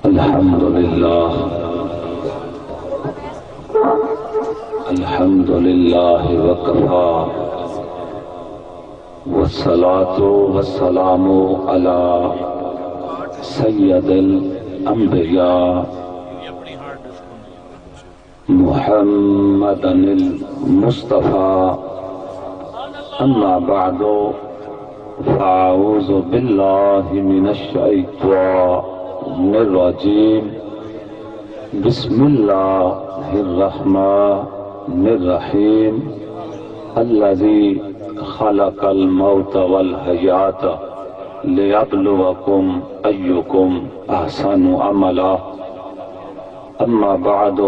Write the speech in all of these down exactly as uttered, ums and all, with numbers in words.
الحمد لله. الحمد لله وكفى، والصلاة والسلام على سيد الأنبياء محمد المصطفى. أما بعد، فأعوذ بالله من الشيطان الرجيم. بسم الله الرحمن الرحيم. الذي خلق الموت والحياة ليبلوكم أيكم أحسن عملا. أما بعد،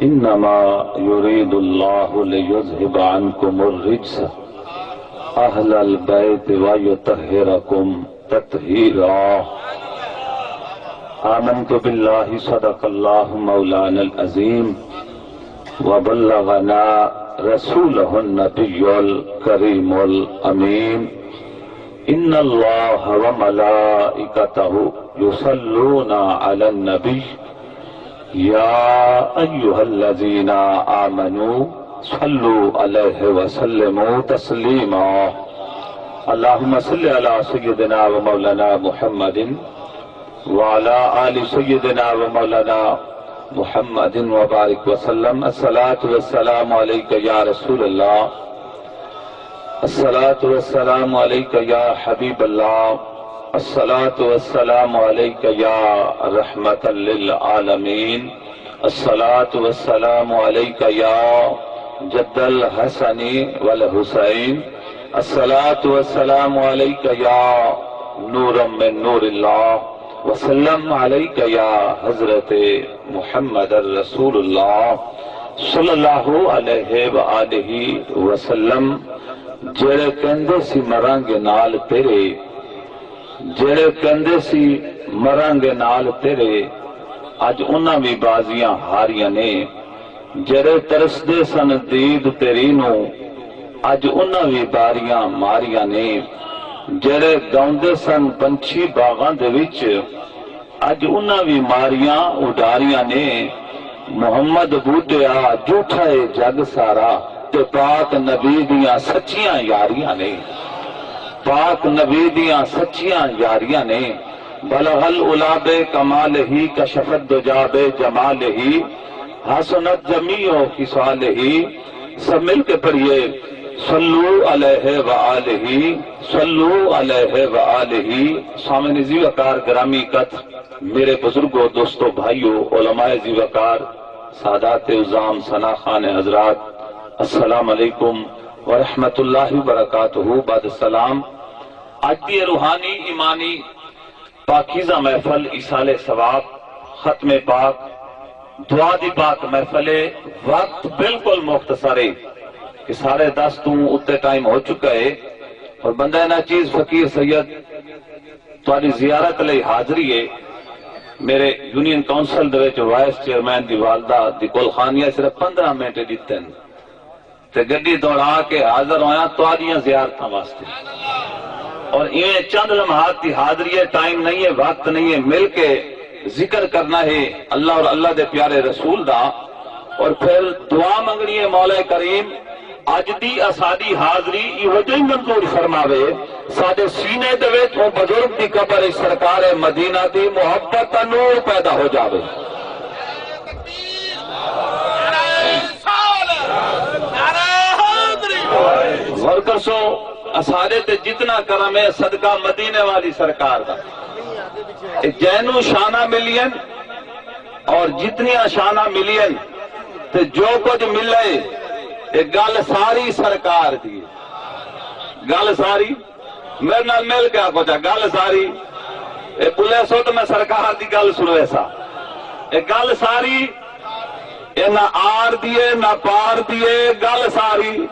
إنما يريد الله ليذهب عنكم الرجس أهل البيت ويطهركم تطهيرا. آمنت بالله، صدق الله مولانا العظيم، وبلغنا رسوله النبي الكريم الأمين. إن الله وملائكته يصلون على النبي، يا أيها الذين آمنوا صلوا عليه وسلموا تسليما. اللهم صل على سيدنا ومولانا محمد وعلى آل سيدنا ومولانا محمد وبارك وسلم. الصلاة والسلام عليك يا رسول الله. الصلاة والسلام عليك يا حبيب الله. الصلاة والسلام عليك يا رحمة للعالمين. الصلاة والسلام عليك يا جد الحسن والحسين. الصلاة والسلام عليك يا نورا من نور الله. وسلم عليك يا حضرت محمد رسول اللہ صلی اللہ علیہ وآلہ وسلم۔ جیڑھے کہندے سی مراں گے نال تیرے، جیڑھے کہندے سی مراں گے نال تیرے، اڄ انہاں وی بازیاں ہاریاں نے۔ جیڑھے ترسدے سن دید تیری نوں، اڄ انہاں وی باریاں ماریاں نے۔ جیڑھے ڳاؤندے سن پنچھی باغاں دے وچ، اڄ انہاں وی ماریاں اڈاریاں نے۔ محمد ٻڈھیا جھوٹا اے جڳ سارا، تے پاک نبی دیاں سچیاں یاریاں نے۔ پاک نبی دیاں سچیاں یاریاں نے۔ بلغ العلا بکمالہ، کشف الدجی بجمالہ، حسنت جمیع خصالہ۔ سب مل کے پڑھیے، صلو علیہ و آلہ، صلو علیہ و آلہ۔ سامعین ذی وقار، گرامی قدر میرے بزرگوں، دوستو، بھائیو، علماء ذی وقار، سادات عظام، ثناء خوان حضرات، السلام علیکم ورحمۃ اللہ وبرکاتہ۔ بعد السلام، اڄ دی روحانی، ایمانی، پاکیزہ محفل ایصال ثواب، ختم پاک، دعا دی پاک محفل ہے۔ وقت بالکل مختصر ہے کہ ساڑھے دس توں اتے ٹائم ہو چکا ہے، اور بندہ ناچیز فقیر سید تہاݙی زیارت لئی حاضری ہے۔ میرے یونین کونسل دے وچ وائس چیئرمین دی والدہ دی کلخانی ہے، صرف پندرہ منٹ ݙتن تے گݙی دوڑا کے حاضر ہویاں تہاݙیاں زیارتاں واسطے۔ اور ایویں چند لمحات دی حاضری ہے، ٹائم نہیں ہے، وقت نہیں ہے، مل کے ذکر کرنا ہے اللہ اور اللہ دے پیارے رسول دا۔ اور پھر دعا منگنی ہے، مولا کریم اڄ دی اساݙی حاضری ایہو جئی منظور فرماوے، ساݙے سینے دے وچ او بزرگ دی قبر اچ سرکار مدینہ دی محبت دا نور پیدا ہو جاوے۔ غور کرسو، اساݙے تے جتنا کرم ہے، صدقہ مدینے والی سرکار دا۔ اے جینوں شاناں ملین اور جتنیاں شاناں ملین تے جو کجھ ملے، اے گل ساری سرکار دی ہے۔ گل ساری، میرے نال مل کے آکھو چا، گل ساری۔ اے پولیس ہو تے میں سرکار دی گل سݨویساں۔ اے گل ساری، اے نہ آر دی اے، نہ پار دی اے، گل ساری۔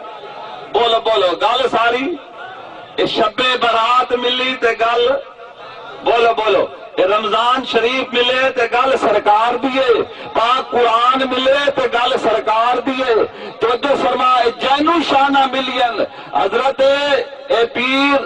بولو، بولو، گل ساری۔ اے شب برات ملی تے گل، بولو، بولو، اے رمضان شریف ملے تے گل سرکار دی اے، پاک قرآن ملے تے گل سرکار دی اے۔ توجہ فرما، اے جینوں شاناں ملین، حضرت اے پیر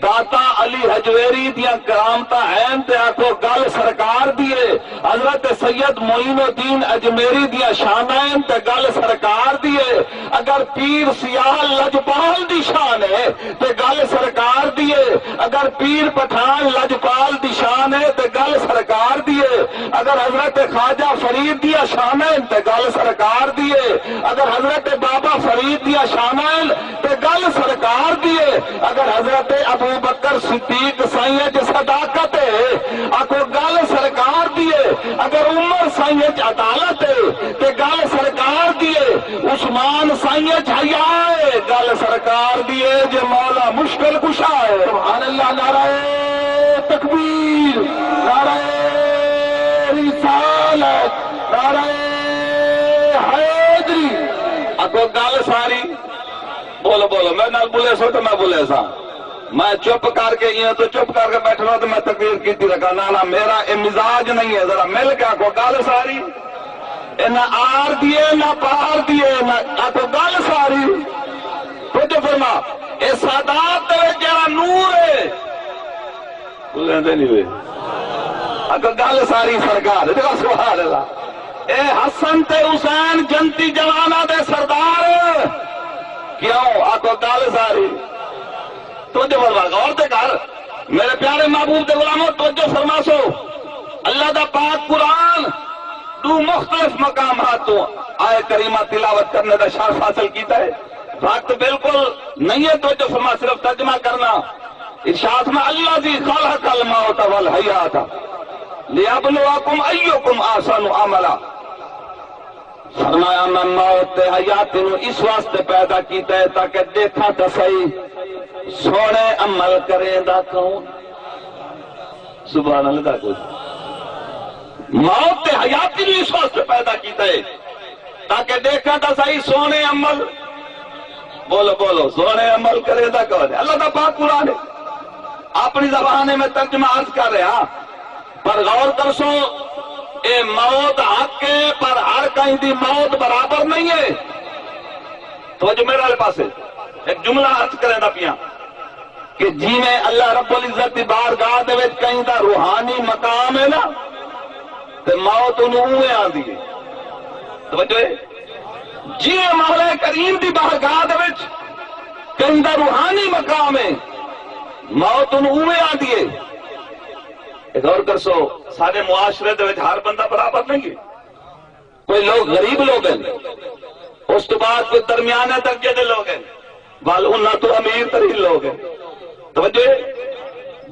داتا علی ہجویری دیاں کرامتاں ہین تے آکھو گل سرکار دی اے۔ حضرت سید معین الدین اجمیری دیاں شاناں ہین تے گل سرکار دی اے۔ اگر پیر سیال لجپال دی شان اے تے گل سرکار دی اے۔ اگر پیر پٹھان لجپال دی شان اے تے گل سرکار دی اے۔ اگر حضرت خواجہ فرید دیاں شاناں ہین تے گل سرکار دی اے۔ اگر حضرت بابا فرید دیاں شاناں ہین تے گل سرکار دی اے۔ اگر حضرت ابوبکر صدیق سائیں اچ صداقت اے، آکھو گل سرکار دی اے۔ اگر عمر سائیں اچ عدالت اے تے گل سرکار دی اے۔ عثمان سائیں اچ حیا اے، گل سرکار دی اے۔ جے مولا مشکل کشا اے۔ سبحان اللہ، نعرہ تکبیر، نعرہ رسالت، نعرہ حیدری۔ آکھو گل ساری۔ بولو، بولو، میرے نال بولیسو تے میں بولیساں۔ میں چپ کر کے، ایاں تو چپ کر کے بیٹھنا تے میں تقریر کیتی رکھاں۔ نہ، نہ، میرا اے مزاج نہیں ہے۔ ذرا مل کے آکھو گل ساری۔ اے نہ آر دی اے، نہ پار دی اے، نہ، آکھو گل ساری۔ توجہ فرما، اے سادات دے وچ جیڑھا نور اے، بولیندے نہیں ہوئے۔ اگر گل ساری سرکار، دیکھو سبحان اللہ۔ اے حسن تے حسین جنتی جواناں دے سردار۔ کیوں؟ آکھو گل ساری۔ توجہ فرما، غور تے کر۔ میرے پیارے محبوب دے غلامو، توجہ فرماسو۔ اللہ دا پاک قرآن ݙو مختلف مقامات توں آیت کریمہ تلاوت کرنے دا شرف حاصل کیتا ہے۔ وقت بالکل نہیں ہے، توجہ فرما، صرف ترجمہ کرنا۔ ارشاد میں، الذی خلق الموت والحیات لیبلوکم ایکم احسن عملا۔ فرمایا، میں موت تے حیاتی نو اس واسطے پیدا کیتا ہے تاکہ ݙیکھاں تاں سہی سوہݨے عمل کریندا کون۔ سبحان اللہ، کچھ موت تے حیاتی نو اس واسطے پیدا کیتا ہے تاکہ ݙیکھاں تاں سہی سوہݨے عمل، بولو، بولو، سوہݨے عمل کریندا کون ہے؟ اللہ دا پاک قرآن ہے، اپݨی زبان میں ترجمہ عرض کر رہا، پر غور کرسو، اے موت حق ہے، پر ہر کہیں دی موت برابر نہیں ہے۔ توجہ میرے والے پاسے، ایک جملہ عرض کریندا پیاں کہ جیویں اللہ رب العزت دی بارگاہ دے وچ کہیں دا روحانی مقام ہے نا، تے موت اونوں اونویں آندی ہے۔ توجہ ہے؟ جیویں مولا کریم دی بارگاہ دے وچ کہیں دا روحانی مقام ہے، موت اونوں اونویں آندی ہے۔ اے غور کرسو، سارے معاشرے دے وچ ہر بندہ برابر نہیں ہے۔ کوئی لوگ غریب لوگ ہیں، اس تو بعد کوئی درمیانے درجے دے لوگ ہیں، ول انہاں تو امیر ترین لوگ ہیں۔ توجہ ہے؟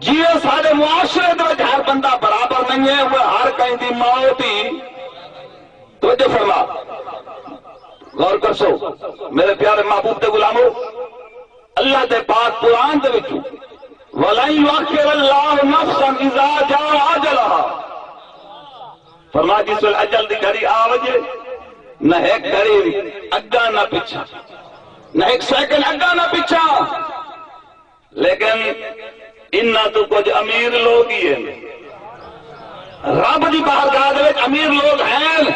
جیویں سارے معاشرے دے وچ ہر بندہ برابر نہیں ہے، وہ ہر کہیں دی موت ہی۔ توجہ فرما، غور کرسو، میرے پیارے محبوب دے غلامو، اللہ دے پاک قرآن دے وچوں، ولن یؤخر اللہ نفسا اذا جاء اجلھا، فرما، جس ویلے اجل دی گھڑی آ وجے، نہ ایک گھڑی اگاں نہ پچھاں، نہ ایک سیکنڈ اگاں نہ پچھاں۔ لیکن انہاں تو کچھ امیر لوگ ہی ہیں، رب دی بارگاہ دے وچ امیر لوگ ہیں۔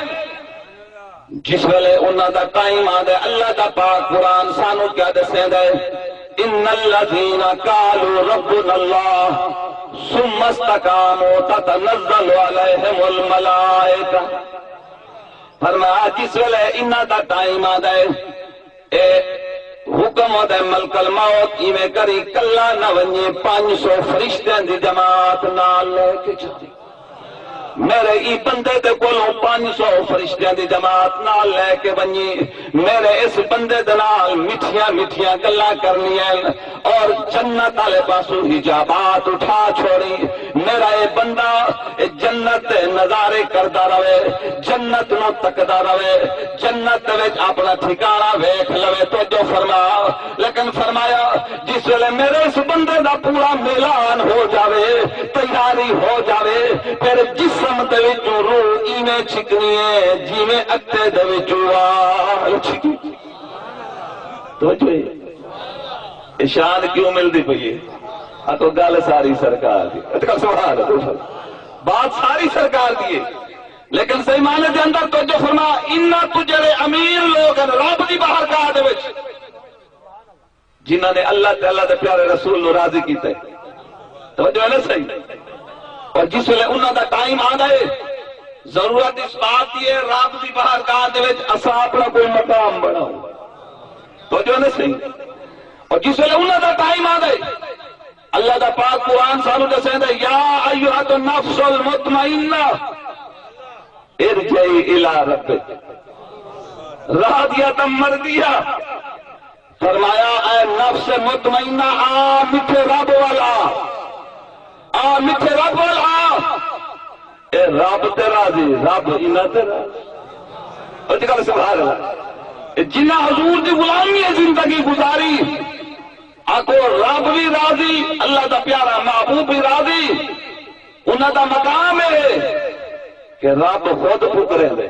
جس ویلے انہاں دا ٹائم آندا ہے، اللہ دا پاک قرآن سانو کیا دسیندا ہے؟ ان الذین قالوا ربنا اللہ ثم استقاموا تتنزل علیہم الملائکہ۔ فرمایا، جس ویلے انہاں دا ٹائم آندا ہے، اے حکم ہوندا ہے، ملک الموت، ایویں کری کلا نہ ونڄے، پنج سو فرشتیاں دی جماعت نال لے کے چلی۔ میرے ای بندے دے کولوں پنج سو فرشتیاں دی جماعت نال لے کے ونڄی۔ میرے اس بندے دے نال مٹھیاں مٹھیاں گلاں کرنیاں اور جنت والے پاسوں حجابات اٹھا چھوڑی۔ میرا اے بندہ اے جنت دے نظارے کردا رہے، جنت نو تکدا رہے، جنت دے وچ اپنا ٹھکانہ ویکھ لوے۔ توجہ فرما، لیکن فرمایا، جس ویلے میرے اس بندے دا پورا میلان ہو جاوے، تیاری ہو جاوے، پھر جسم دے وچوں روح ایویں چھکنی ہے جیویں اٹے دے وچوں وال چھکی۔ توجہ ہے؟ اے شان کیوں ملدی پئی ہے؟ آ تو گل ساری سرکار دی۔ اچھا، سبحان اللہ۔ بات ساری سرکار دی ہے، لیکن صحیح معنی دے اندر توجہ فرما، انہاں تو جڑے امیر لوگ ہیں رب دی بارگاہ دے وچ، جنہاں نے اللہ تے اللہ دے پیارے رسول نوں راضی کیتا ہے۔ توجہ ہے نا سائیں؟ اور جس ویلے انہاں دا ٹائم آندا ہے، ضرورت اس بات دی ہے، رب دی بارگاہ دے وچ اساں اپنا کوئی مقام بناؤں۔ توجہ ہے نا سائیں؟ اور جس ویلے انہاں دا ٹائم آندا ہے، اللہ دا پاک قرآن سانوں ݙسیندا ہے، یا ایھا النفس المطمئنہ ارجعی الی ربک راضیۃ مرضیہ۔ فرمایا، اے نفس مطمئنہ، آ میٹھے رب ول آ، آ میٹھے رب ول آ۔ اے رب تے راضی، رب انہاں تے راضی۔ اچ ڳالھ سبحان اللہ۔ اے جنہاں حضور دی غلامی ہے زندگی گزاری، آکھو رب بھی راضی، اللہ دا پیارا محبوب بھی راضی، انہاں دا مقام ہے کہ رب خود پکرے دے۔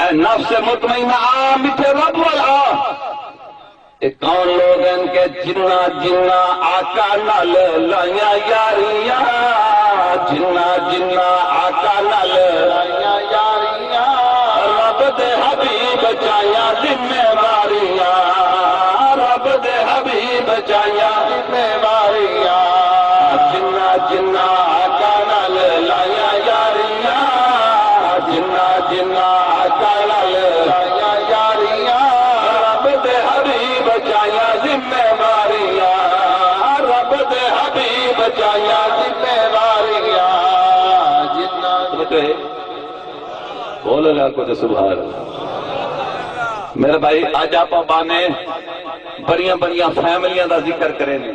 اے نفس مطمئنہ آ، میٹھے رب ول آ۔ اے کون لوگ ہیں کہ جنہاں جنہاں آقا نال لائیاں یاریاں، جنہاں جنہاں آقا نال لائیاں یاریاں، رب دے حبیب چایاں ذمہ واریاں، رب دے حبیب چایاں ذمہ واریاں۔ جنہاں جنہاں آقا نال لائیاں یاریاں، جنہاں جنہاں آقا نال لائیاں یاریاں، رب دے حبیب چایاں ذمہ واریاں، رب دے حبیب چایاں ذمہ واریاں۔ جنہاں بولو نا کچھ سبحان اللہ۔ میرے بھائی، اڄ آپاں ٻانھے بڑیاں بڑیاں فیملیاں دا ذکر کریندے۔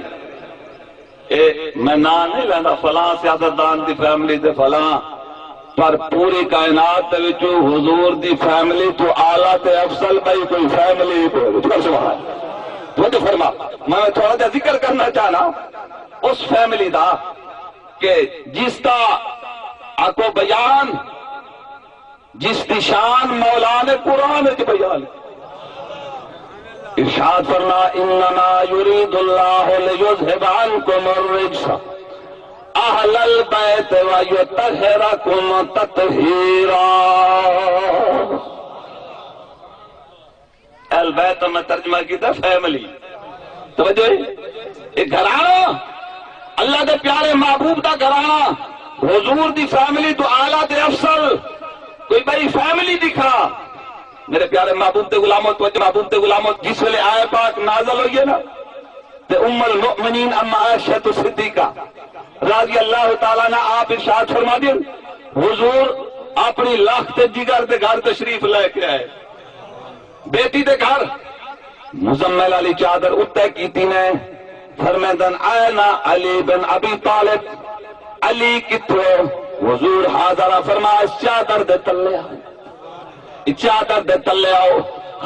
اے میں ناں نہیں لیندا، فلاں سیاستدان دی فیملی تے فلاں، پر پوری کائنات دے وچوں حضور دی فیملی تو اعلیٰ تے افضل ٻئی کوئی فیملی کوئی نہیں۔ سبحان اللہ۔ توجہ فرما، میں تھوڑا جہا ذکر کرنا چاہنا اس فیملی دا کہ جس دا آکھو بیان، جس دی شان مولا نے قرآن وچ بیان۔ ارشاد فرما، انما یرید اللہ لیذھب عنکم الرجس اہل البیت ویطہرکم تطہیرا۔ اہل بیت میں ترجمہ کیتا فیملی۔ توجہ ہے؟ اے گھرانا، اللہ دے پیارے محبوب دا گھرانا، حضور دی فیملی تو اعلیٰ تے افضل کوئی بڑی فیملی دکھا۔ میرے پیارے محبوب تے غلامو، توجہ محبوب تے غلامو، جس ویلے آیت پاک نازل ہوئی ہے نا، تے ام المؤمنین ام عائشہ صدیقہ رضی اللہ تعالیٰ عنہا آپ ارشاد فرما دین، حضور اپنی لخت جگر دے گھر تشریف لے کے آئے۔ بیٹی دے گھر مزمل والی چادر اتے کیتی نے۔ فرمیندن، "این علی بن ابی طالب، علی کتھوں ہے؟" حضور حاضر، فرمایا، "اس چادر دے تلے آؤ، اس چادر دے تلے آؤ،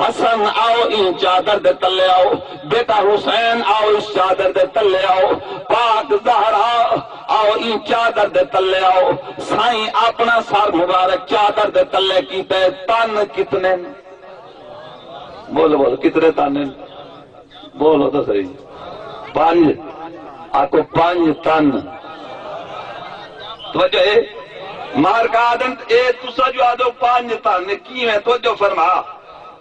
حسن آؤ، این چادر دے تلے آؤ، بیٹا حسین آؤ، اس چادر دے تلے آؤ، پاک زہرا آؤ، این چادر دے تلے آؤ۔" سائیں اپنا سر مبارک چادر دے تلے کیتے، تن کتنے؟ بولو، بولو، کتنے تن ہیں؟ بولو تو صحیح۔ پنج۔ آکھو، پنج تن۔ توجہ ہے؟ مار کا آدم، اے تسا جو آدھو پنج تن، اے کیویں؟ توجہ فرما۔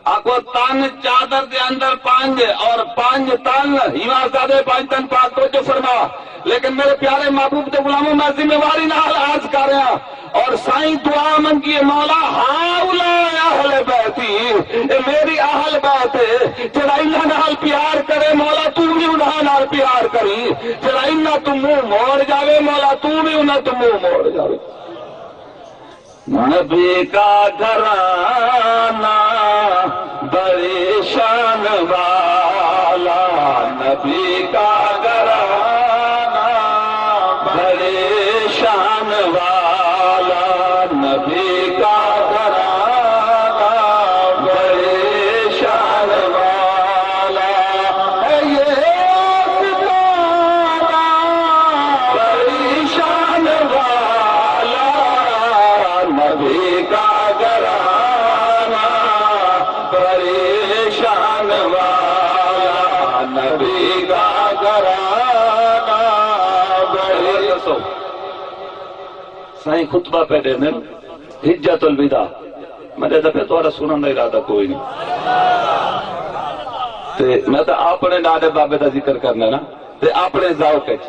آکھو، تن چادر دے اندر پنج اور پنج تن، ہیواں زیادہ پنج تن پاک۔ توجہ فرما۔ لیکن میرے پیارے محبوب دے غلاموں، میں ذمہ واری نال عرض کر رہا، اور سائیں دعا منگیے، "مولا، ہؤلاء اہل بیتی، اے میری اہل بیت ہے۔" جڑا انہاں نال پیار کرے، مولا، توں وی انہاں نال پیار کریں۔ جڑا انہاں توں منہ موڑ جاوے، مولا، توں وی انہاں توں منہ موڑ جاوے۔ نبی کا گھرانا بڑی شان والا، نبی کا گھرانا بڑی شان والا، نبی کا گھرانا بڑی شان والا۔ اے یہ ستارہ بڑی شان والا، نبی کا گھرانا بڑی شان والا، نبی کا گھرانا بڑی۔ سائیں خطبہ پہ ݙیندن، حجۃ الوداع۔ میں ݙیہدا پیا، تہاݙا سݨݨ دا ارادہ کوئی نہیں۔ تے میں تاں اپݨے ݙاݙے بابے دا ذکر کرنا نا، تے اپݨے ذوق اچ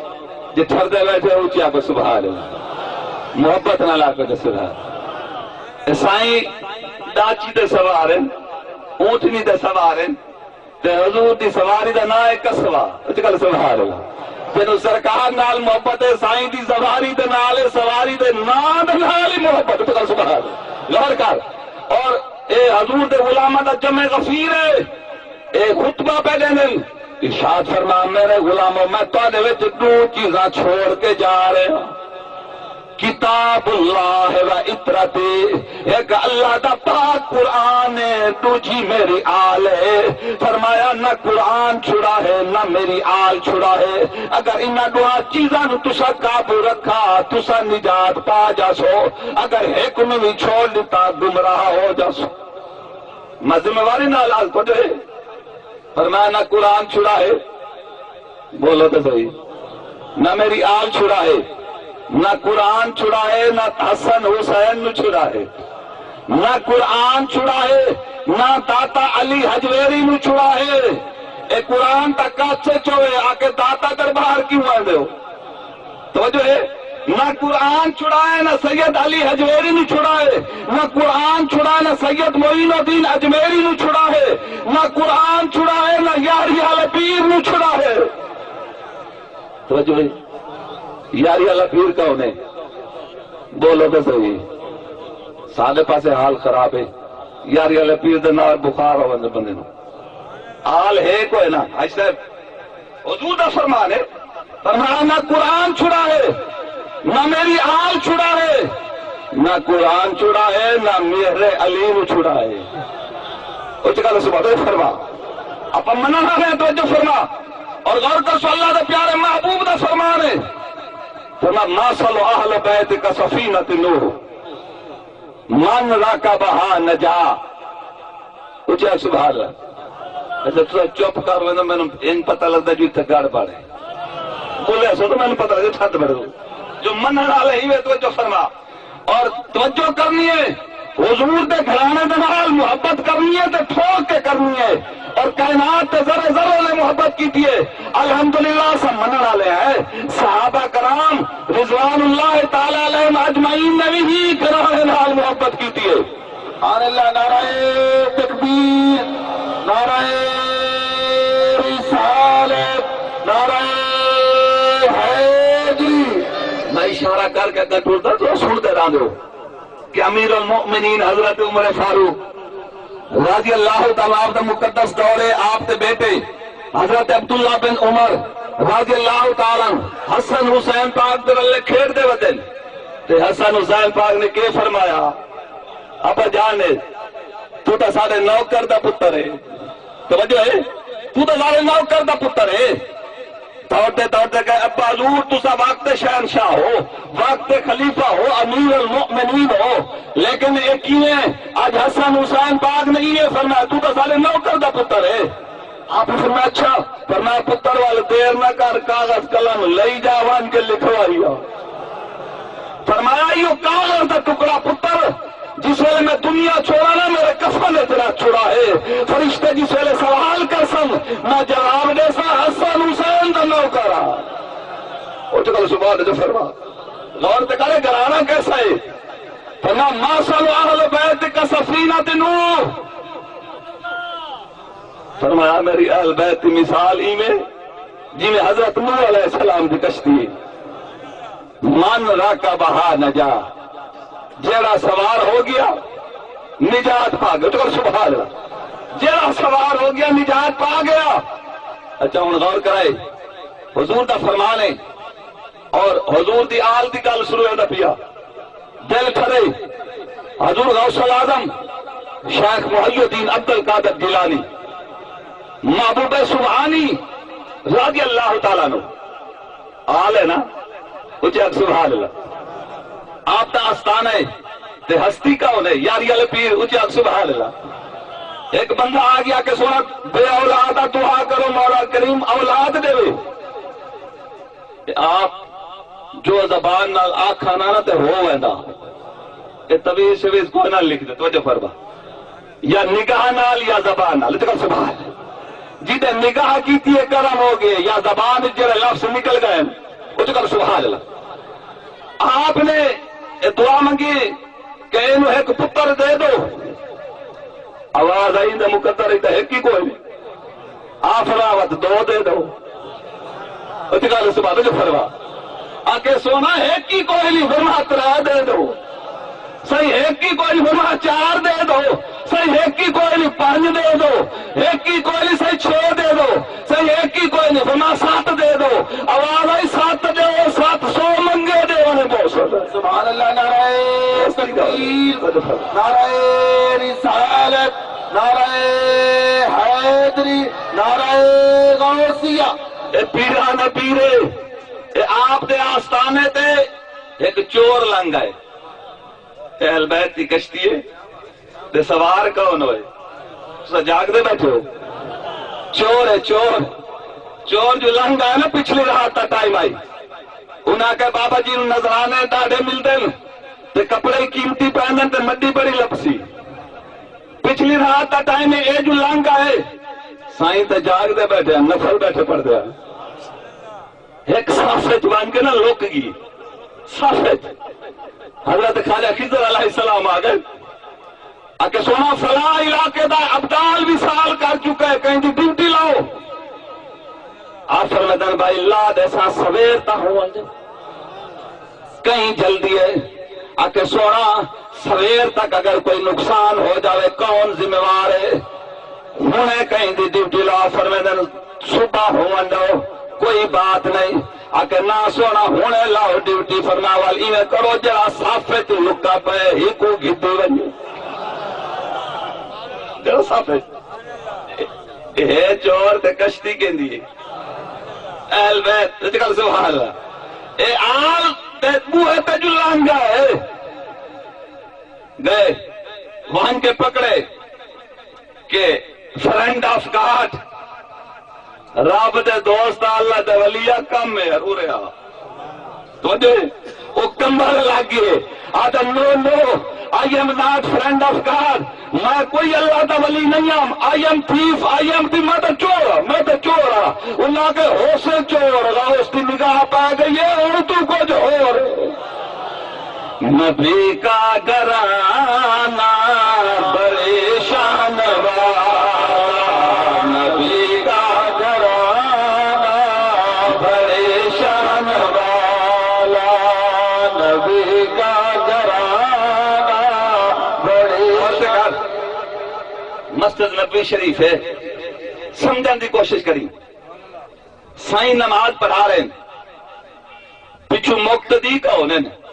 جے ٹھردے ٻیٹھے اچی آکھو سبحان اللہ، محبت نال آکھو تے سبحان۔ اے سائیں ݙاچی تے سوار ہن، اونٹنی تے سوار ہن، تے حضور دی سواری دا ناں ہے قصوہ۔ اچ ڳل سبحان اللہ۔ جینوں سرکار نال محبت ہے، سائیں دی سواری دے نال ہے، سواری دے ناں دے نال ہی محبت۔ اچ ڳل سبحان اللہ۔ غور کر۔ اور اے حضور دے غلاماں دا جمع غفیر ہے۔ اے خطبہ پہ ݙیندن۔ ارشاد فرما، میرے غلامو، میں تہاݙے وچ ݙو چیزاں چھوڑ کے جا رہا ہاں۔ کتاب اللہ و عترتی، ہک اللہ دا پاک قرآن ہے، ݙوجھی میری آل ہے۔ فرمایا، نہ قرآن چھڑا ہے، نہ میری آل چھڑا ہے۔ اگر انہاں ݙوہاں چیزاں نوں تساں قابو رکھا، تساں نجات پا جاسو۔ اگر ہک نوں وی چھوڑ ݙتا، گمراہ ہو جاسو۔ میں ذمہ واری نال آل تہاݙے۔ فرمایا، نہ قرآن چھڑا ہے، بولو تو صحیح، نہ میری آل چھڑا ہے، نہ قرآن چھڑا ہے، نہ حسن حسین نو چھڑا ہے، نہ قرآن چھڑا ہے، نہ داتا علی حجویری نو چھڑا ہے۔ اے قرآن دا کچھ چوے آ کے داتا دربار کیوں آندے ہو؟ توجہ ہے، نہ قرآن چھڑا ہے، نہ سید علی حجویری نو چھڑا ہے، نہ قرآن چھڑا ہے، نہ سید معین الدین اجمیری نو چھڑا ہے، نہ قرآن چھڑا ہے، نہ یاری والے پیر نو چھڑا ہے۔ توجہ ہے، یاری والا پیر کون ہے؟ بولو تو صحیح۔ سارے پاسے حال خراب ہے۔ یاری والے پیر دے نال بخار ہو ویندے بندے نوں۔ حال ہے کوئی نہ، حاجی صاحب۔ حضور دا فرمان ہے، فرمایا، نہ قرآن چھڑا ہے، نہ میری آل چھڑا ہے، نہ قرآن چھڑا ہے، نہ مہر علی نو چھڑا ہے۔ اچ ڳل سبحان اللہ فرما۔ اپاں منݨ والے ہیں، توجہ فرما۔ اور غور کر سو، اللہ دے پیارے محبوب دا فرمان ہے، فرما، مثل اہل بیت کا سفینۃ نوح، من رکبہا نجا۔ اچی آکھ سبحان اللہ۔ اچھا، تساں چپ کر ویندے، مینوں انج پتہ لڳدا جو اتھے گڑبڑ ہے۔ ٻولے سو تو مینوں پتہ لڳے چھت بڑے۔ جو منݨ والے ہی وے، توجہ فرما۔ اور توجہ کرنی ہے، حضور دے گھرانے دے نال محبت کرنی ہے تے ٹھوک کے کرنی ہے۔ اور کائنات تے ذرے ذرے نے محبت کیتی ہے۔ الحمدللہ، اساں منݨ والے ہیں۔ صحابہ کرام رضوان اللہ تعالی علیہم اجمعین نے بھی ہی گھرانے نال محبت کیتی ہے۔ سبحان اللہ، نعرہ تکبیر، نعرہ رسالت، نعرہ حیدری۔ میں اشارہ کر کے اڳے ٹردا، تساں سݨدے رہندے ہو کہ امیر المؤمنین حضرت عمر فاروق رضی اللہ تعالیٰ، آپ دا مقدس دور ہے، آپ دے بیٹے حضرت عبداللہ بن عمر رضی اللہ تعالیٰ عنہ حسن حسین پاک دے ولے کھیݙدے ودن۔ تے حسن حسین پاک نے کیا فرمایا؟ ابا جان، تو تاں ساݙے نوکر دا پتر ہے۔ توجہ ہے؟ تو تاں ساݙے نوکر دا پتر ہے۔ دوڑدے دوڑدے ڳئے، ابا حضور، تساں وقت دے شہنشاہ ہو، وقت دے خلیفہ ہو، امیر المؤمنین ہو، لیکن اے کیویں؟ اڄ حسن حسین پاک نے ایویں فرمایا، تو تاں ساݙے نوکر دا پتر ہے۔ آپ نے فرمایا، اچھا۔ فرمایا، پتر ول دیر نہ کر، کاغذ قلم لئی جا، ونڄ کے لکھوائی آ۔ فرمایا، ایہو کاغذ دا ٹکڑا پتر، جس ویلے میں دنیا چھوڑاں نا، میرے کفن وچ رکھ چھوڑا ہے۔ فرشتے جس ویلے سوال کرسن، میں جواب ݙیساں، حسن حسین دا نوکر ہاں۔ اچ ڳل سبحان اللہ فرما۔ غور تے کرے، گھرانا کیسا ہے؟ فرمایا، مثل اہل بیت کا سفینۃ نوح۔ فرمایا، میری اہل بیت دی مثال ایویں جیویں حضرت نوح علیہ السلام دی کشتی ہے۔ من رکبہا نجا، جیڑھا سوار ہو گیا نجات پا گیا۔ اچ ڳل سبحان اللہ، جیڑھا سوار ہو گیا نجات پا گیا۔ اچھا، ہݨ غور کرائے، حضور دا فرمان ہے، اور حضور دی آل دی ڳل شروع ہوندا پیا۔ دل ٹھرے، حضور غوث الاعظم شیخ محی الدین عبد القادر جیلانی، محبوب سبحانی رضی اللہ تعالیٰ عنہ، آل ہے نا؟ اچی آکھ سبحان اللہ۔ آپ دا آستانہ ہے تے ہستی کون ہے؟ یاری والے پیر، اچی آکھ سبحان اللہ۔ ایک بندہ آ گیا کہ سونا بے اولاد آ، دعا کرو مولا کریم اولاد ݙیوے۔ تے آپ جو زبان نال آکھاں نا، تے ہو ویندا۔ اے تویز شویز کوئی نہ لکھدے، توجہ فرما۔ یا نگاہ نال یا زبان نال، تے سبحان اللہ۔ جیندے نگاہ کیتی ہے کرم ہو گئے، یا زبان وچ جڑے لفظ نکل گئے، او چ کر سبحان اللہ۔ آپ نے اے دعا منگی کہ اینوں ہک پتر دے دو۔ آواز آئی، دے مقدر ہی تے ہک ہی کوئی نہیں۔ آ فرمایا وت دو دے دو۔ اچ ڳالھ سبحان جو فرما۔ آکھے سونا ہک ہی کوئی نہیں، فرما ترے دے دو۔ سائیں ہک ہی کوئی نہیں، فرما چار دے دو۔ سائیں ہک ہی کوئی نہیں، پنج دے دو۔ ہک ہی کوئی نہیں، سائیں چھ دے دو۔ سائیں ہک ہی کوئی نہیں، فرما ست دے دو۔ آواز آئی ست ݙیو، ست سو منگے ݙیوݨے پوسن۔ سبحان اللہ، نعرہ تکبیر، نعرہ رسالت، نعرہ حیدری، نعرہ غوثیہ۔ اے پیرا نہ پیرے، اے آپ دے آستانے تے ہک چور لنگ آئے۔ اہل بیت دی کشتی ہے تے سوار کون ہوئے؟ تساں جاگدے ٻیٹھے ہو۔ چور ہے، چور۔ چور جو لنگ آئے نا، پچھلی رات دا ٹائم آئی۔ انہاں آکھیا بابا جی نوں نذرانے ݙاڈھے ملدن تے کپڑے قیمتی پہندن تے مڈی بڑی لبسی۔ پچھلی رات دا ٹائم ہے، اے جو لنگ آئے، سائیں تے جاگدے ٻیٹھے ہن، نفل ٻیٹھے پڑھدے ہن۔ ہک صف وچ ونڄ کے نہ لک ڳئی۔ صف وچ۔ حضرت خواجہ خضر علیہ السلام آ ڳئے۔ آکھے سونا فلاں علاقے دا ابدال وصال کر چکا ہے، کہیں دی ڈیوٹی لاؤ۔ آپ فرمیندن بھائی لا ݙیساں، سویر تاں ہووݨ ݙے۔ کہیں جلدی ہے؟ آکھے سونا سویر تک اگر کوئی نقصان ہو جاوے کون ذمہ وار ہے؟ ہݨے کہیں دی ڈیوٹی لا۔ فرمیندن صبح ہووݨ ݙیو، کوئی بات نہیں۔ آکھے نہ سونا ہݨے لاؤ ڈیوٹی۔ فرمایا ول ایویں کرو جیڑھا صف وچ لکا پئے ہیکوں گھدی ونڄے۔ جیڑھا صف وچ۔ اے چور تے کشتی کیندی ہے۔ اہل بیت، اچ کر سبحان اللہ۔ اے آل تے بوہے تے جو لنگ آئے۔ ڳئے، ونڄ کے پکڑے کہ فرینڈ آف گاڈ، رب دے دوست، اللہ دے ولی آ، کم ہے، ارے آ۔ توجہ ہے؟ او کمبل لڳ ڳئے۔ آہدا، "No, no, I am not friend of God." میں کوئی اللہ دا ولی نہیں ہاں۔ I am thief, I am thief، میں تو چور ہاں، میں تو چور ہاں۔ انہاں آکھے ہوسے چور، غوث دی نگاہ پے ڳئی ہے، ہݨ توں کجھ ہور۔ نبی کا گھرانا بڑی شان والا، نبی کا گھرانا بڑی شان والا، نبی کا گھرانا بڑی شان۔ مسجد نبوی شریف ہے، سمجھݨ دی کوشش کریں۔ سائیں نماز پڑھا رہے ہیں، پچھوں مقتدی کون ہیں؟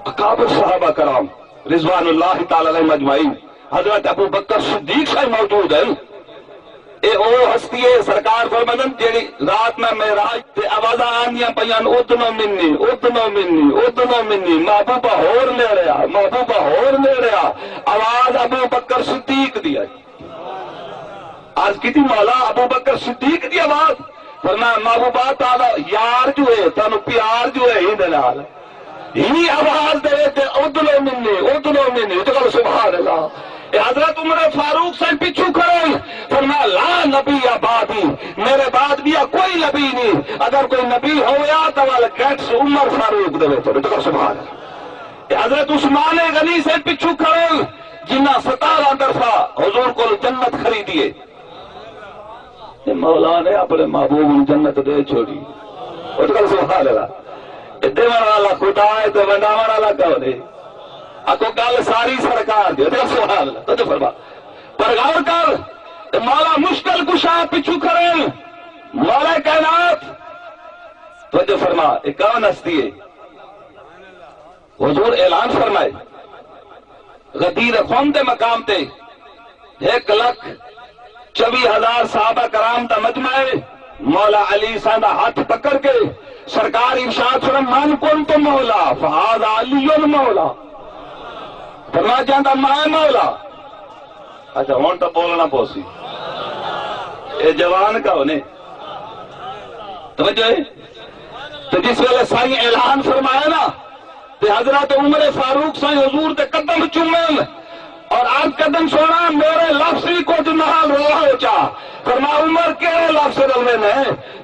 اکابر صحابہ کرام رضوان اللہ تعالی علیہم اجمعین، حضرت ابو بکر صدیق سائیں موجود ہیں۔ اے او ہستی ہے، سرکار فرماندن، جیڑھی رات میں معراج تے آوازاں آندیاں پیاں، "ادنو منی، ادنو منی، ادنو منی"، محبوبہ ہور نیڑے آ، محبوبہ ہور نیڑے آ، آواز ابو بکر صدیق دی ہے۔ عرض کیتی، "مولا، ابو بکر صدیق دی آواز؟" فرمایا، "محبوبہ، تہاݙا یار جو ہے، تہانوں پیار جو ہے، ایندے نال ہی آواز دے تے ادنو منی، ادنو منی۔" اچ کر سبحان اللہ۔ اے حضرت عمر فاروق سائیں پچھوں کھڑے، فرمایا، "لا نبی بعدی، میرے بعد ٻیا کوئی نبی نہیں، اگر کوئی نبی ہویا تاں ول گیٹس عمر فاروق دے وچ۔" اچ کر سبحان اللہ۔ اے حضرت عثمان غنی سائیں پچھوں کھڑے، جنہاں ستارہ طرفہ حضور کول جنت خریدی ہے۔ اے مولا نے اپݨے محبوب نوں جنت ݙے چھوڑی۔ اچ کر سبحان اللہ۔ اے ݙیوݨ والا خدا ہے تے ونڈاوݨ والا کون ہے؟ آکھو ڳالھ ساری سرکار دی۔ اچ کر سبحان اللہ۔ توجہ فرما۔ پر غور کر، اے مولا مشکل کشا پچھوں کھڑے، مولا کائنات۔ توجہ فرما، اے کون ہستی ہے؟ حضور اعلان فرمائے، غدیر خم دے مقام تے ہک لکھ چوی ہزار صحابہ کرام دا مجمع ہے۔ مولا علی سائیں دا ہتھ پکڑ کے سرکار ارشاد فرمائے، "من کنت مولا فہذا علی مولا۔" فرمایا، "جیندا میں مولا۔" اچھا، ہݨ تاں بولݨا پوسی۔ اے جوان کون ہے؟ توجہ ہے؟ تے جس ویلے سائیں اعلان فرمایا نا، تے حضرت عمر فاروق سائیں حضور دے قدم چومن، اور عرض کردن، سونا، میرے لفظ ہی کجھ نال رلواؤ چا۔ فرمایا، عمر، کیڑے لفظ رلوے نے؟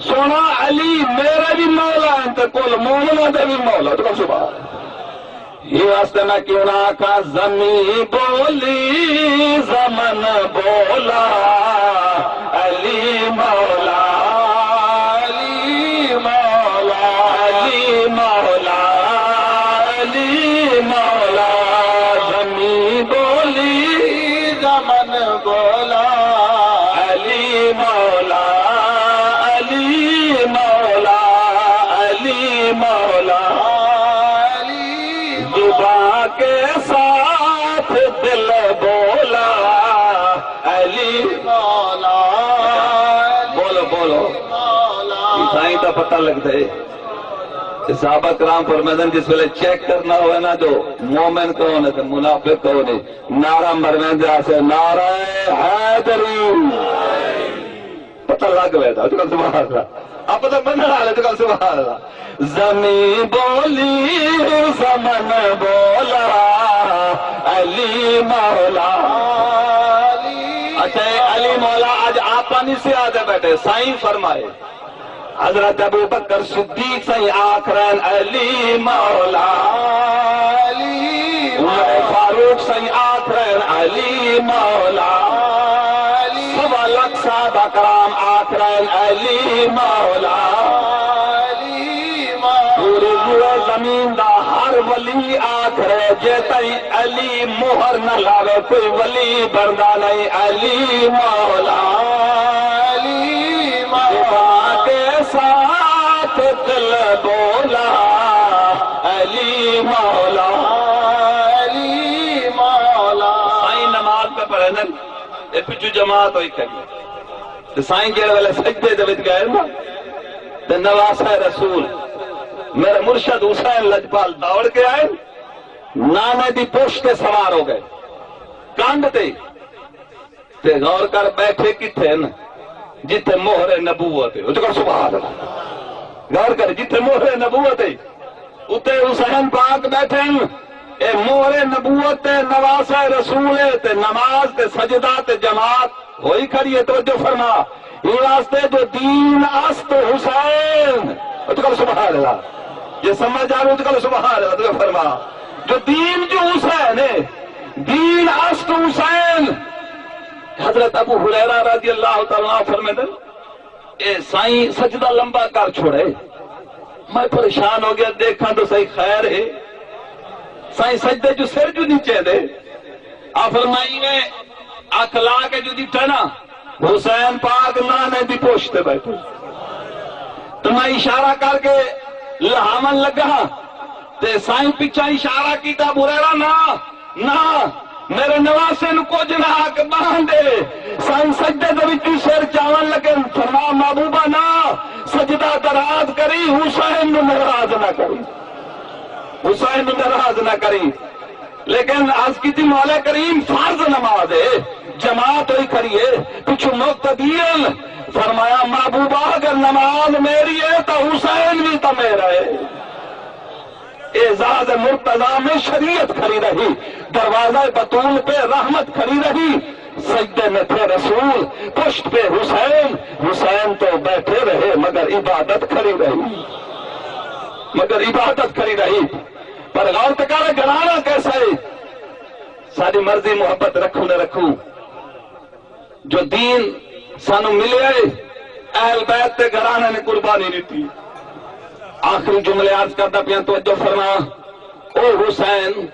سونا، علی میرے بھی مولا ہیں تے کل مومناں دے بھی مولا۔ تو سبحان اللہ۔ یہ واسطے میں کیوں نہ آکھاں، زمین بولی زمن بولا، علی مولا، علی مولا، علی مولا، علی مولا۔ زمین بولی زمن بولا، علی مولا، علی مولا، علی مولا۔ علی زباں کے ساتھ دل بولا، علی مولا۔ بولو، بولو۔ مولا۔ سائیں دا پتہ لڳدا ہے۔ تے صحابہ کرام فرمیندن، جس ویلے چیک کرنا ہوئے نا جو مومن کون ہے تے منافق کون ہے، نعرہ مرویندے آسے، نعرہ حیدری۔ پتہ لڳ ویندے، اڄ کل سبحان اللہ۔ آپ تاں بنن والے، اڄ کل سبحان اللہ۔ زمین بولی زمن بولا، علی مولا۔ اچھا، اے علی مولا اڄ آپ نہیں سی آہدے ٻیٹھے، سائیں فرمائے۔ حضرت ابوبکر صدیق سائیں آکھ رہن، علی مولا۔ علی عمر فاروق سائیں آکھ رہن، علی مولا۔ علی سوا لکھ صحابہ کرام آکھ رہن، علی مولا۔ علی مولا۔ پوری روئے زمین دا ہر ولی آکھ رہے، جے تائیں علی مہر نہ لاوے، کوئی ولی بندا نہیں، علی مولا۔ علی مولا۔ کے ساتھ دل بولا، علی مولا، علی مولا۔ سائیں نماز پہ پڑھے نا، اے پچھو جماعت ہوئی کھڑی۔ تے سائیں جیڑھے ویلے سجدے دے وچ ڳئے نا، تے نواسہ رسول، میرے مرشد حسین لجپال دوڑ کے آئے، نانے دی پشت تے سوار ہو ڳئے، کندھ تے۔ تے غور کر، ٻیٹھے کتھے ہن؟ جتھے مہر نبوت ہے۔ اچ کر سبحان اللہ۔ غور کر، جتھے مہر نبوت ہے، اتے حسین پاک ٻیٹھے ہن۔ اے مہر نبوت تے نواسہ رسول ہے، تے نماز تے سجدہ تے جماعت ہوئی کھڑی ہے۔ توجہ فرما، ایں واسطے جو دین است حسین۔ اچ کر سبحان اللہ۔ جے سمجھ آوے، اچ کر سبحان اللہ۔ توجہ فرما، جو دین جو حسین ہے، دین است حسین۔ حضرت ابو ہریرہ رضی اللہ تعالیٰ عنہ فرمیندن، اے سائیں سجدہ لمبا کر چھوڑے۔ میں پریشان ہو ڳیا، ݙیکھاں تو صحیح خیر ہے۔ سائیں سجدے جو سر جو نیچے دے۔ آ فرمائی میں اکھ لا کے جو ݙٹھا نا، حسین پاک نانے دی پشت تے ٻیٹھے۔ تو میں اشارہ کر کے لہاوݨ لڳا۔ تے سائیں پچھاں اشارہ کیتا، ابو ہریرہ، نہ، نہ، میرے نواسے نو کجھ نہ آکھ، ٻہندے۔ سائیں سجدے دے وچ سر چاوݨ لڳے، فرمایا، محبوبہ، نہ، سجدہ دراز کری، حسین نو ناراض نہ کری، حسین نو ناراض نہ کری۔ لیکن عرض کیتی، مولا کریم، فرض نماز ہے، جماعت ہوئی کھڑی ہے، پچھوں مقتدی ہن۔ فرمایا، محبوبہ، اگر نماز میری ہے تو حسین بھی تو میرا ہے۔ اعزاز مرتضیٰ میں شریعت کھڑی رہی، دروازہ بتول پہ رحمت کھڑی رہی، سجدے میں تھے رسول، پشت پہ حسین، حسین تو بیٹھے رہے مگر عبادت کھڑی رہی، مگر عبادت کھڑی رہی۔ پر غور تے کر، گھرانا کیسا ہے؟ ساری مرضی محبت رکھوں نہ رکھوں، جو دین سانوں ملیا ہے، اہل بیت تے گھرانے نے قربانی ݙتی۔ آخری جملے عرض کردا پیاں، توجہ فرما۔ او حسین،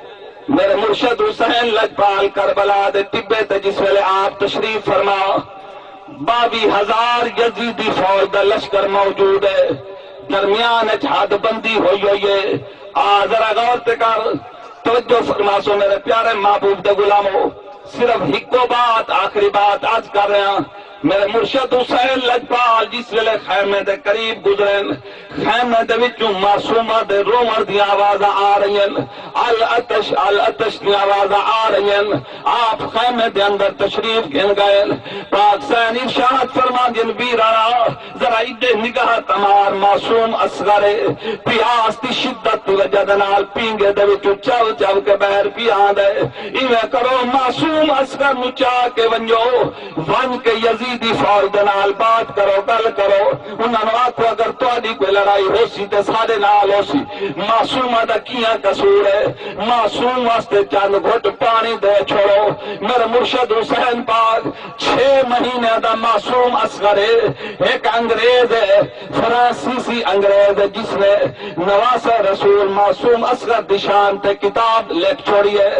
میرے مرشد حسین لجپال، کربلا دے ٹبے تے جس ویلے آپ تشریف فرما، ٻاویہہ ہزار یزیدی فوج دا لشکر موجود ہے، درمیان اچ حد بندی ہوئی ہوئی ہے۔ آ ذرا غور تے کر، توجہ فرماسو میرے پیارے محبوب دے غلامو، صرف ہکو بات، آخری بات عرض کر رہا ہاں، میرے مرشد حسین لجپال جس ویلے خیمے دے قریب گزرن، خیمے دے وچوں معصومہ دے رووݨ دیاں آوازاں آ رہین، العطش العطش دیاں آوازاں آ رہین۔ آپ خیمے دے اندر تشریف گھن گئن۔ پاک سین ارشاد فرماندین، ویرانا، ذرا ادھے نگاہ تمار، معصوم اصغر ہے، پیاس دی شدت دی وجہ دے نال پینگے دے وچوں چو چو کے ٻاہر پیا آندا ہے۔ ایویں کرو، معصوم اصغر نوں چا کے ونجو، ونج کے یزیدی فوج دے نال بات کرو، گل کرو، انہاں نوں آکھو اگر تہاݙی کوئی لڑائی ہوسی تے ساݙے نال ہوسی۔ معصومہ دا کیاں قصور ہے؟ معصوم واسطے چند گھٹ پاݨی دے چھوڑو۔ میرے مرشد حسین پاک چھ مہینے دا معصوم اصغر ہے، ہک انگریز ہے، فرانسیسی انگریز ہے، جس نے نواسہ رسول معصوم اصغر دی شان تے کتاب لکھ چھوڑی ہے،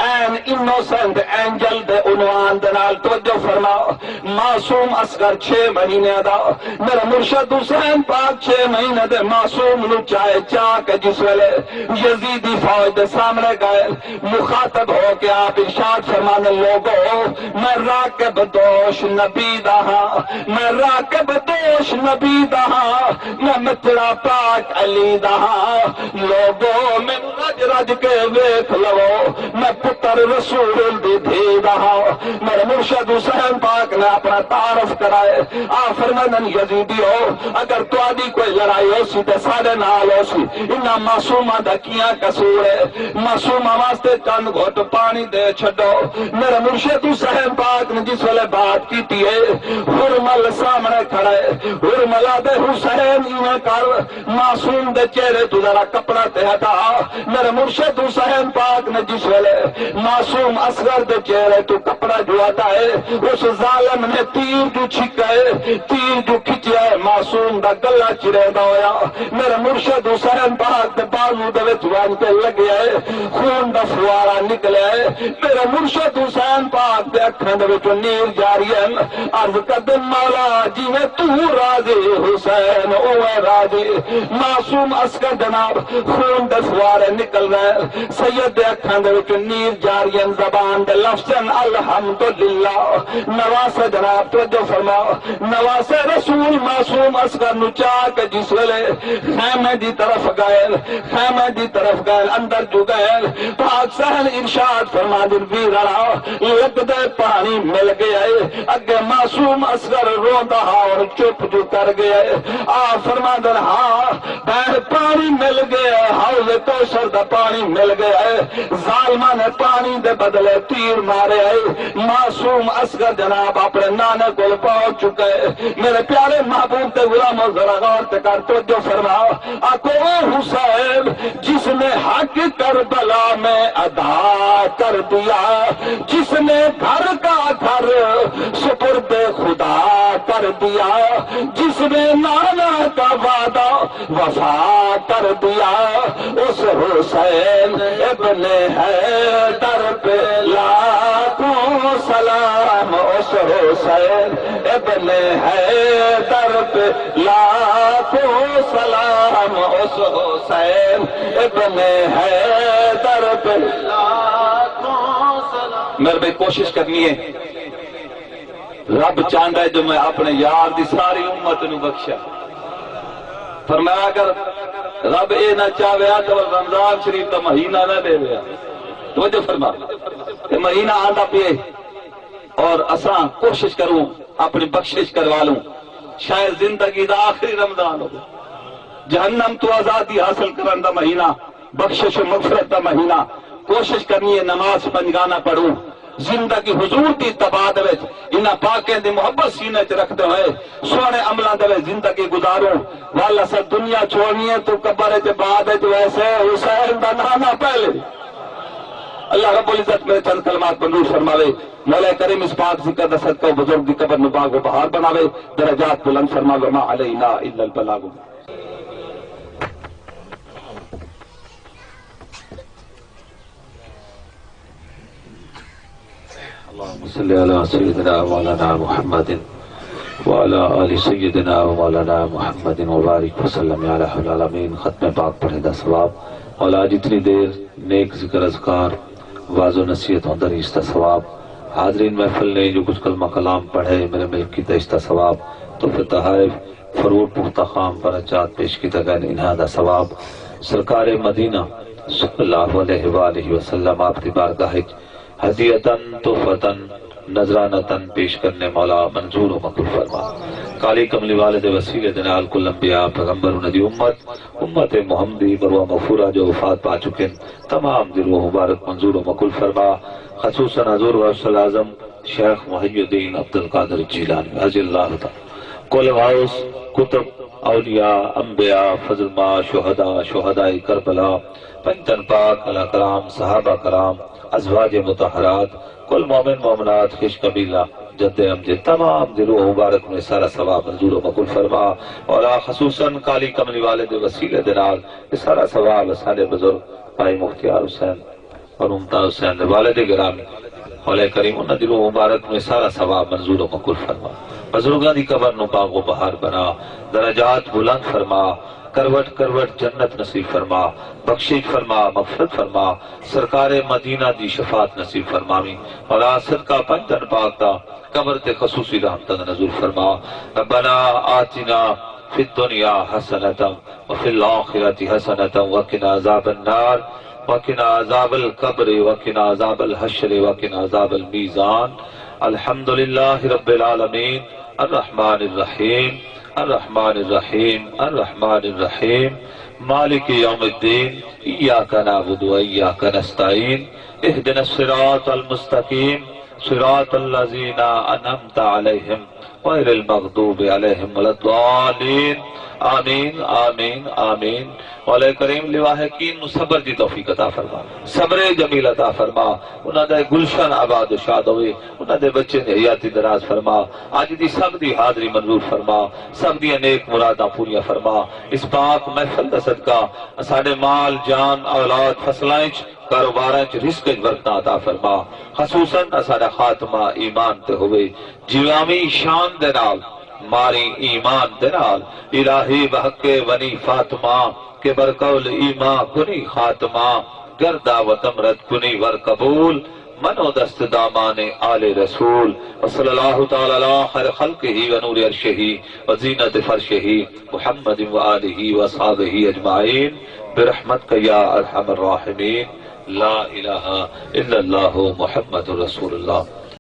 این انوسنٹ اینجل دے عنوان دے نال۔ توجہ فرماؤ، معصوم اصغر چھ مہینے دا، میرا مرشد حسین پاک چھ مہینے دے معصوم نوں چائے چا کے جس ویلے یزیدی فوج دے سامنے گئے، مخاطب ہو کے آپ ارشاد فرمانے، لوگو، میں راکب دوش نبی دا ہاں، میں راکب دوش نبی دا ہاں، میں متڑا پاک علی دا ہاں۔ لوگو، مینوں رج رج کے ویکھ لو، میں پتر رسول دی دھی دا ہاں۔ میرے مرشد حسین پاک نے اپنا تعارف کرائے۔ آ فرماندن، یزیدیو، اگر تہاݙی کوئی لڑائی ہوسی تے ساݙے نال ہوسی۔ انہاں معصوماں دا کیاں قصور ہے؟ معصوماں واسطے چند گھٹ پاݨی دے چھڈو۔ میرے مرشد حسین پاک نے جس ویلے بات کیتی ہے، ہرمل سامنے کھڑا ہے۔ ہرمل آہدے، حسین، ایویں کر، معصوم دے چہرے توں ذرا کپڑا تے ہٹا۔ میرے مرشد حسین پاک نے جس ویلے معصوم اصغر دے چہرے توں کپڑا جو ہٹائے، اس ظالم نے تیر جو چھکائے، تیر جو کھچیا ہے، معصوم دا گلا چریندا ہویا میرے مرشد حسین پاک دے بازو دے وچ ونج کے لگیا ہے، خون دا فوارہ نکلیا ہے۔ میرے مرشد حسین پاک دے اکھاں دے وچوں نیر جاری ہن۔ عرض کردن، مولا، جیویں توں راضی حسین اوویں راضی۔ معصوم اصغر جناب، خون دے فوارے نکل رہے، سید دے اکھاں دے وچوں نیر جاری ہن، زبان دے لفظ ہن، الحمدللہ۔ نواسہ جناب، توجہ فرماؤ، نواسہ رسول معصوم اصغر نوں چا کے جس ویلے خیمے دی طرف گئے، خیمے دی طرف گئے، اندر جو گئے، پاک سہن ارشاد فرما دین، ویرا، لگدے پانی مل گیا ہے۔ اگے معصوم اصغر روندا ہا، ہن چپ جو کر گیا ہے۔ آ فرما دین، ہاں، بہر پانی مل گیا ہے، حوض کوثر دا پانی مل گیا ہے۔ ظالماں نے پانی دے بدلے تیر مارے ہے۔ معصوم اصغر جناب اپنے نانے کول پہنچ چکا ہے۔ میرے پیارے محبوب دے غلامو، ذرا غور تے کر، توجہ فرماؤ۔ آکھو، او حسین، جس نے حق کربلا میں ادا کر دیا، جس نے گھر کا گھر سپرد خدا کر دیا، جس نے نانا کا وعدہ وفا کر دیا، اس حسین ابن حیدر پہ لاکھوں سلام، اس حسین ابن حیدر پہ لاکھوں سلام، اس حسین ابن حیدر پہ لاکھوں سلام۔ میرے بھائی، کوشش کرنی ہے، رب چاہندا ہے جو میں اپنے یار دی ساری امت نوں بخشاں۔ فرمایا، اگر رب اے نہ چاہویا تو رمضان شریف دا مہینہ نہ ݙیویا۔ توجہ فرما، اے مہینہ آندا پئے اور اساں کوشش کروں اپنی بخشش کروا لوں۔ شاید زندگی دا آخری رمضان ہو، جہنم تو آزادی حاصل کرن دا مہینہ، بخشش و مغفرت دا مہینہ۔ کوشش کرنی ہے نماز پنجگانہ پڑھوں، زندگی حضور دی اتباع دے وچ انہاں پاکیں دی محبت سینے وچ رکھدے ہوئے سوہݨے عملاں دے وچ زندگی گزاروں۔ ول اساں دنیا چھوڑنی ہے تو قبر وچ بعد وچ، ویسے حسین دا نانا پہلے۔ اللہ رب العزت میرے چند کلمات قبول فرماوے۔ مولا کریم اس پاک ذکر دا صدقہ و بزرگ دی قبر نوں باغ و بہار بناوے، درجات بلند فرماوے۔ ما علینا الا البلاغ۔ اللهم صل على سيدنا ومولانا محمد وعلى آل سيدنا ومولانا محمد وبارك وسلم يا رب العالمين۔ ختم پاک پڑھݨ دا ثواب، مولا جتنی دیر نیک ذکر اذکار، وعظ و نصیحت ہوندا رہی، اس دا ثواب حاضرین محفل نے جو کچھ کلمہ کلام پڑھے، میرے ملک کی دشتہ ثواب، تحفے تحائف، فروٹ پختہ خام پر اچات پیش کیتا گئے، انہاں دا ثواب۔ سرکار مدینہ صلی اللہ علیہ وآلہ وسلم آپ دی بارگاہ وچ ہدیتاً تحفتاً نذرانتاً پیش کرنے، مولا منظور و مقبول فرما۔ کالی کملی والے دے وسیلے دے نال کل انبیاء، پیغمبر، انہاں دی امت، امت محمدی مروہ مغفورہ جو وفات پا چکن، تمام دی روح مبارک منظور و مقبول فرما۔ خصوصاً حضور غوث الاعظم شیخ محی الدین عبدالقادر جیلانی رضی اللہ تعالیٰ، کل غوث، کتب، اولیاء، انبیاء، فضل ما، شہداء، شہداء کربلا، پنجتن پاک، علماء کرام، صحابہ کرام، ازواج مطہرات، کل مومن مومنات، خوش قبیلہ، جد امجد، تمام دی روح مبارک میں سارا ثواب منظور و مقبول فرما۔ اور خصوصاً کالی کملی والے دے وسیلے دے نال یہ سارا ثواب سارے بزرگ بھائی مختیار حسین اور ممتاز حسین دے والد گرامی، مولا کریم انہاں دی روح مبارک میں سارا ثواب منظور و مقبول فرما۔ بزرگاں دی قبر نو باغ و بہار بنا، درجات بلند فرما، کروٹ کروٹ جنت نصیب فرما، بخشش فرما، مغفرت فرما، سرکار مدینہ دی شفاعت نصیب فرماویں۔ مولا صدقہ پنجتن پاک دا قبر تے خصوصی رحمتاں دا نزول فرما۔ ربنا آتنا فی الدنیا حسنة وفی الآخرة حسنة وقنا عذاب النار وقنا عذاب القبر وقنا عذاب الحشر وقنا عذاب المیزان۔ الحمد للہ رب العالمین، الرحمن الرحیم، الرحمن الرحیم، الرحمن الرحیم، مالک یوم الدین، ایاک نعبد و ایاک نستعین، اہدنا الصراط المستقیم، صراط الذین انعمت علیہم غیر المغضوب علیہم ولا الضالین۔ آمین، آمین، آمین۔ مولا کریم لواحقین نو صبر دی توفیق عطا فرما، صبر جمیل عطا فرما، انہاں دا گلشن آباد و شاد ہوئے، انہاں دے بچے دی حیاتی دراز فرما، اج دی سب دی حاضری منظور فرما، سب دیاں نیک مراداں پوریاں فرما۔ اس پاک محفل دا صدقہ اساڈے مال، جان، اولاد، فصلاں اچ، کاروباراں اچ، رزق اچ برکتاں عطا فرما۔ خصوصاً اساڈا خاتمہ ایمان تے ہووے، جیواویں شان دے نال، ماریں ایمان دے نال۔ الٰہی بحق بنی فاطمہ، کہ بر قول ایماں کنی خاتمہ، گرداوتم رد کنی ور قبول، منو دست دامان آل رسول۔ وصلی اللہ تعالیٰ علی خیر خلقہ و نور عرشہ و زینت فرشہ محمد و آلہ و اصحابہ اجمعین، برحمتک یا ارحم الراحمین۔ لا الہ الا اللہ محمد رسول اللہ۔